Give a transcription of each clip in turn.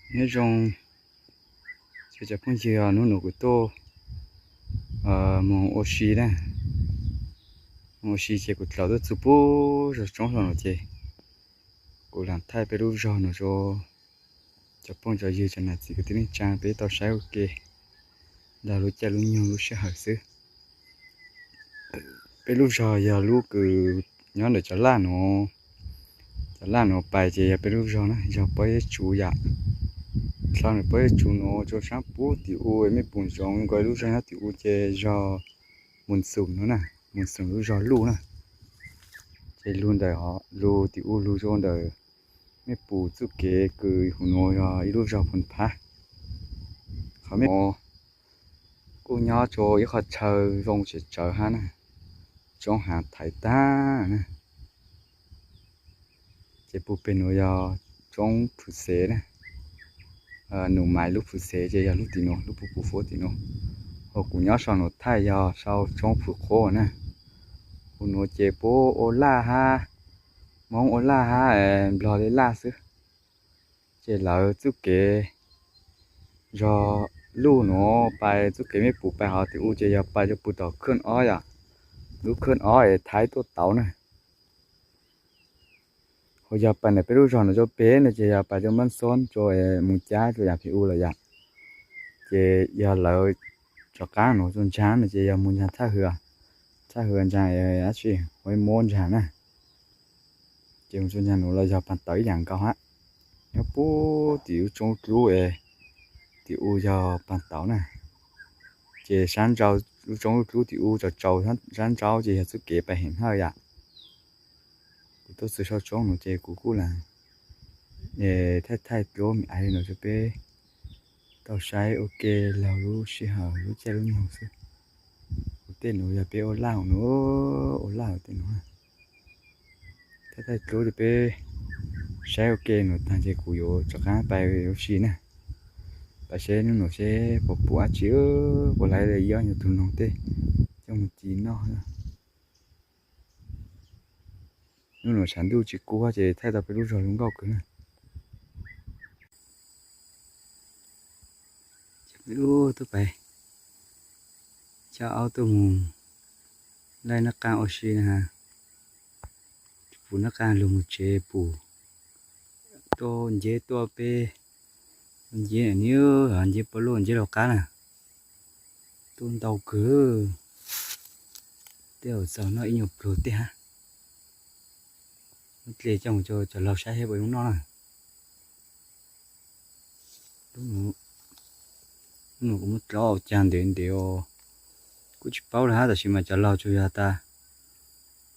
Nyob zoo, cov phooj ywg, hnub no kuv tuaj mus ua si na. Mus ua si ces kuv dlaus tuaj txug pub zog roob hlo no ces kuv lam thaij peb lub zog no rau cov phooj cov ywg, cov nam txiv kwv tij neej tsa peb tau saib ua ke los lub caij lub nyoog lub sij hawm xwb. Peb lub zog yog lub kws nyob ntawm cov laj no, cov laj no pais ces yog peb lub zog na, yog pob zeb tsuv yom. Dlhau ntawm pob zeb tsuv no rau saab pub tim u, mej pum ntsoov nkaus lub zog nyob tim u ces yog Mus Xoom no na, Mus Xoom lub zog luj na. Ces lug ntawm, lug tim u lug rau ntawm, mej pum txuj kev kws huv nuav yog ib lub zog Phoos Phab. Qhov mej kuj nyob rau ib qhov chaw zoo tsawv tsawv hab na, roob haav thaiv tag na. Ces pug peg nuav yog roob Phwv Xev na, Num Maiv lub Phwv Xev ces yog lub tim nuav, lub pug pug fuab tim nuav. Hos kuv nyob sau nuav thaij yog sau roob Phwv Qhuab na. Huv nuav ces puab ua laj hab, Moob ua laj hab, Nplog le laj xwb. Ces lawv txuj kev zog luj nuav pais txuj kev mej pum pais hov tim u ces yog pais rau pug tom khwj ob yom, lub khwj ob es thaib tuaj tauv na. Hos yog pais ntawm peb lub zog nuav rau peg no ces yog pais rau Npab Xoob rau mus cab rau yav peg u lawm yom. Ces yog lawv rov qaab nuav rau Ntsaag no ces yog mus Ntsaag Thaj Hwv, Thaj Hwv Ntsaag dab tsi, Huaib Muab Ntsaag na. Ces mus rau Ntsaag nuav los yog Paag Tauv ib yaam nkaus hab. Nyob pub tim lub roob dlub es tim u yog Paag Tauv na. Ces sab nrau, lub roob dlub tim u tsaus tsaus, sab nrau ces yog txuj kev pais Heem Hawj yom. Kuv tuaj txug sau roob nuav ces kuv kuj lam thaij thaij dluab me aiv nuav rau peb tau saib ua ke laug lub sij hawm lub caij lub nyoog xwb. Kuv tej nuav yog peb ua laj nuav, ua laj tej nuav. Thaij thaij dluab rau peb saib ua ke nuav taag ces kuv yuav rov qaab pais ua si na. Pais seb nub nuav seb puas pum dab tsi, puas laiv ib ob nyuag tug noog tej coj mus ci noj. Nub nuav tshav ntuj tsis kub ces thaij tau peb lub zog zoo nkauj kawg na. Tuaj pais coj aub tuaj mus laij nab qaab ua si na. Pum nab qaab lug mus tsev pum. Tuaj nceb tuaj peb, nceb ni, nceb puab luaj nceb laug qab na. Tuaj ntau kawg. Tej zaum txaus noj ib nyuag pluag tej hab. Muab dle coj mus rau cov laug saib seb puas zoo noj na. Lub nuav kuv muab dlov cag ntev ntev os. Kuj tsis paub li hab, tab sis mas cov laug tsuas yog tas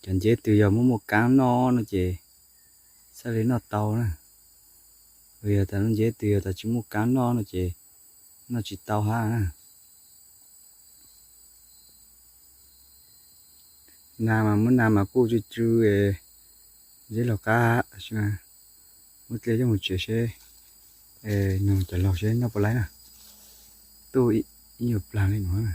cov nceb twg yog muaj muaj kaab noj no ces txhaj li noj tau na. Yog tas lub nceb twg yog tas tsis muaj kaab noj no ces noj tsis tau hab na. Nas mas muab nas mas kuj tsw tsw, nceb laug qab, tab sis mas muab dle coj mus tsev seb, noog cov laug seb noj puas laib na. Tuaj ib nyuag plaag li nuav na.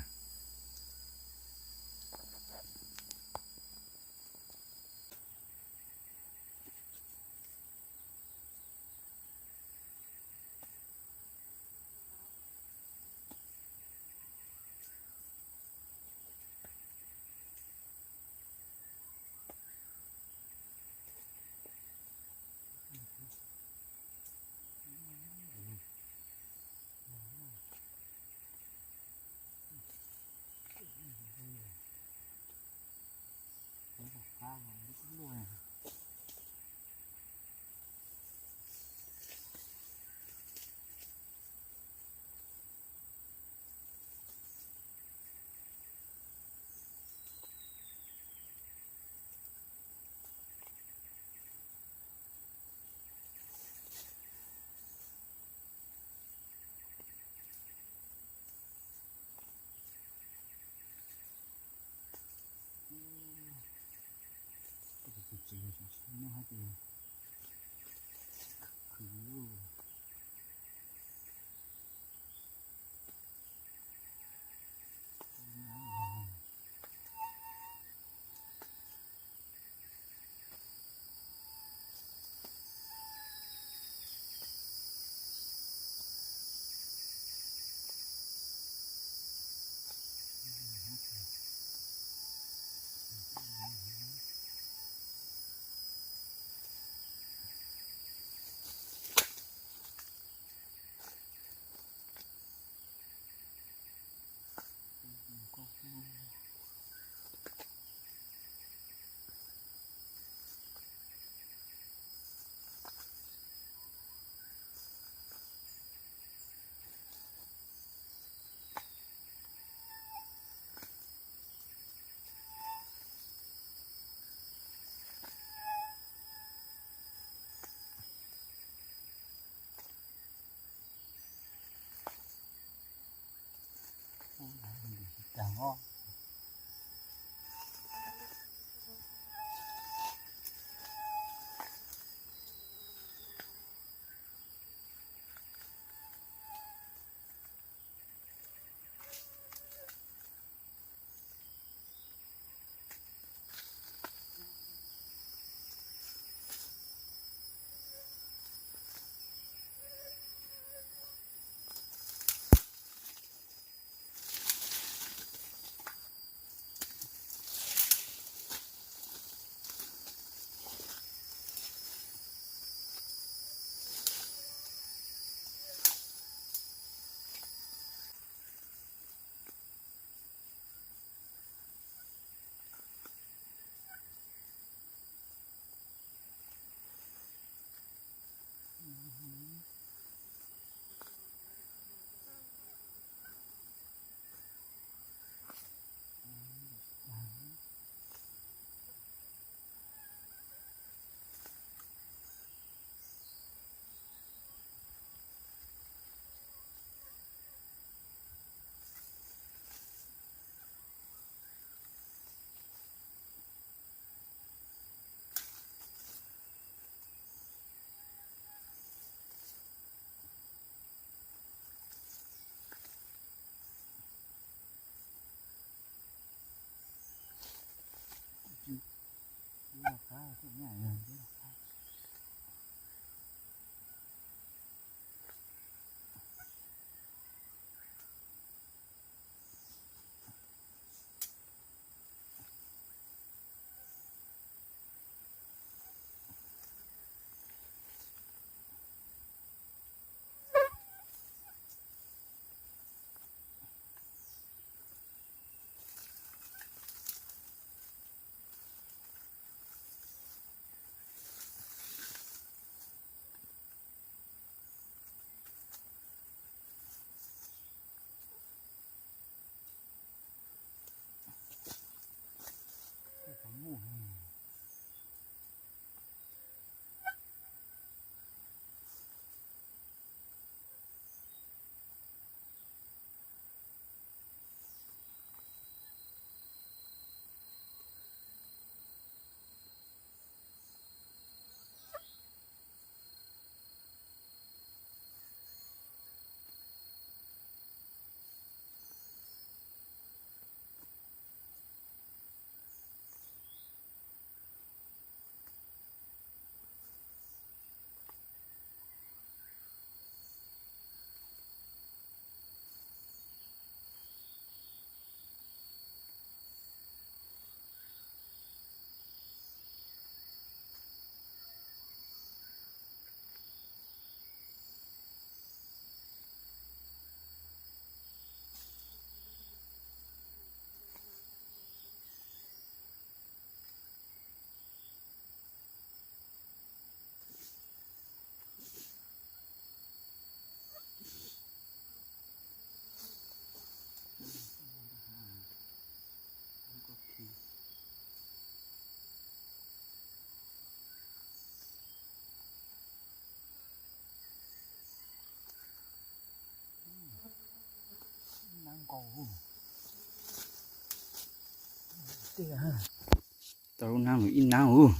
Tau lub nab mus ib nab ub.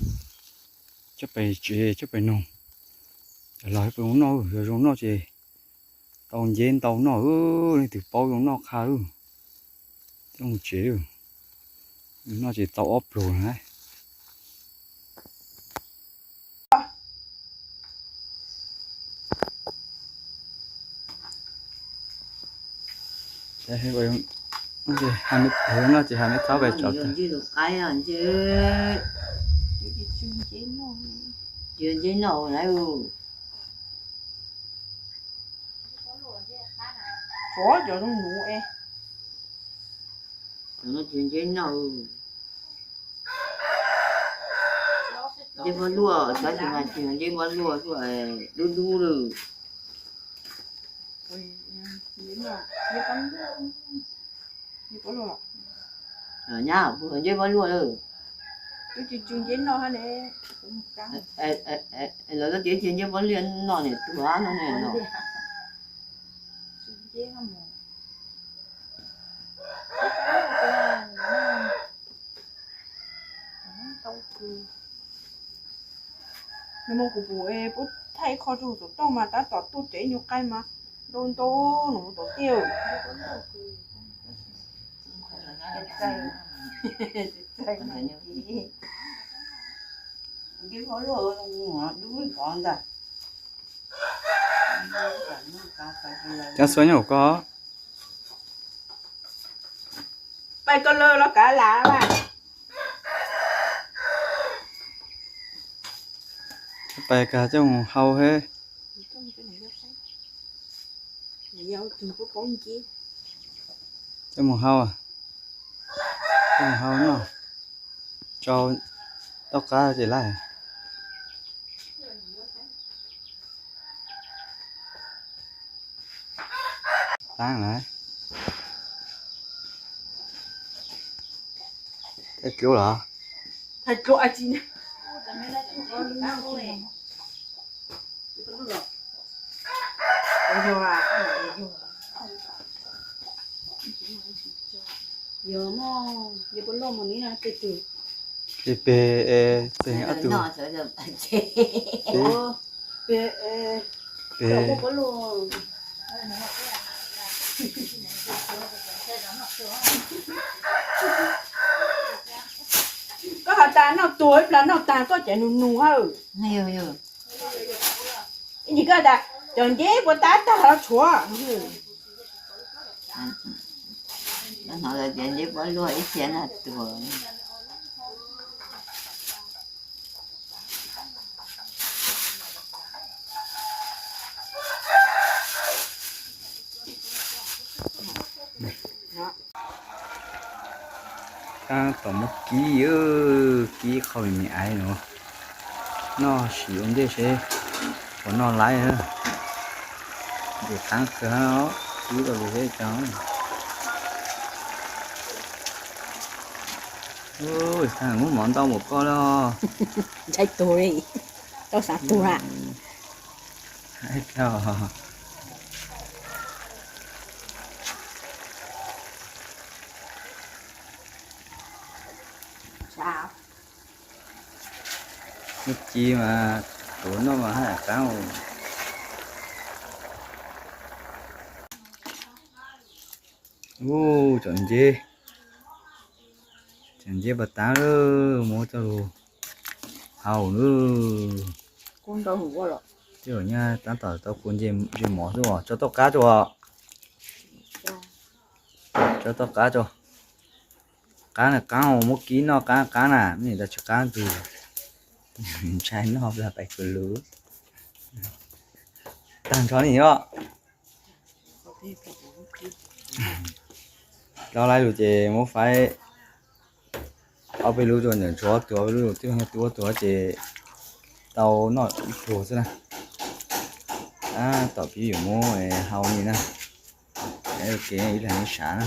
Coj pais tsev coj pais noog. Los peb mus noj, yog zoo noj ces tau nceb ntau noj, leej twg paub zoo noj qha. Coj mus tsev, noj ces tau ob pluag na. Noj ces has me txhob pais tsov tag. Nceb noj na. Tsov cov zoo nuv es. Nceb noj. Nceb pob luaj, tab sis mas tsis yog nceb pob luaj, dub dub lawm. Nyab, nceb pob luaj lawm. Lawv tias nceb pob luaj noj niam tuag no ne. Nws muab kuv pum es puab thaij qho rau xov tooj mas tab tom tuaj tsev nyuag qaij mas ntau ntau nws mus tom tiaj. Cov xuab nyob hauv ko. Pais ko lawm los kav lam mas. Pais kag coj mus hau he. Coj mus hau, coj mus hau noj. Tsau toj qab ces lawm. Taab lawm. Thaij dluab los? Thaij dluab tsi? Peg, peg, peg ob tug. Peg, peg. Koj has tas noj tuag ib plag noj tag koj cov nus nus hawm. Ib ntsis koj tas cov nceb puas tab tag los tshuav. Hnov tias nceb puab luaj ib txhia noj tuag. Tab tom muab kib, kib qhov me me aiv no noj sim ua ntej seb puas noj laib. Ntxim qab kawg, kib rau lus seb cov muab mov ntau npaum koj los. Ntshai tuag li, tau xav tuag a. Muab kib mas tuav noj mas haj yam qab. Ub, cov nceb, cov nceb pas tab lawm, muab coj lug hau lawm. Tej zaum nyaj tab tom tau kua ntsej mov xwb os. Tso toj qab tso. Tso toj qab tso. Qab na qab, muab kib noj qab qab na, me nyuam tas tsis qab ntug. Ntshai noj plag pais kws lub. Tag nrho ni os. Dlov laib lug ces muab faib ob peb lub rau ntawm ntsuav ob tug, ob peb lub twb yog tus ua tuag ces tau noj ib pluag xwb na. Tab tom pib yuav muab hau ni na. Ib leeg ib sav na.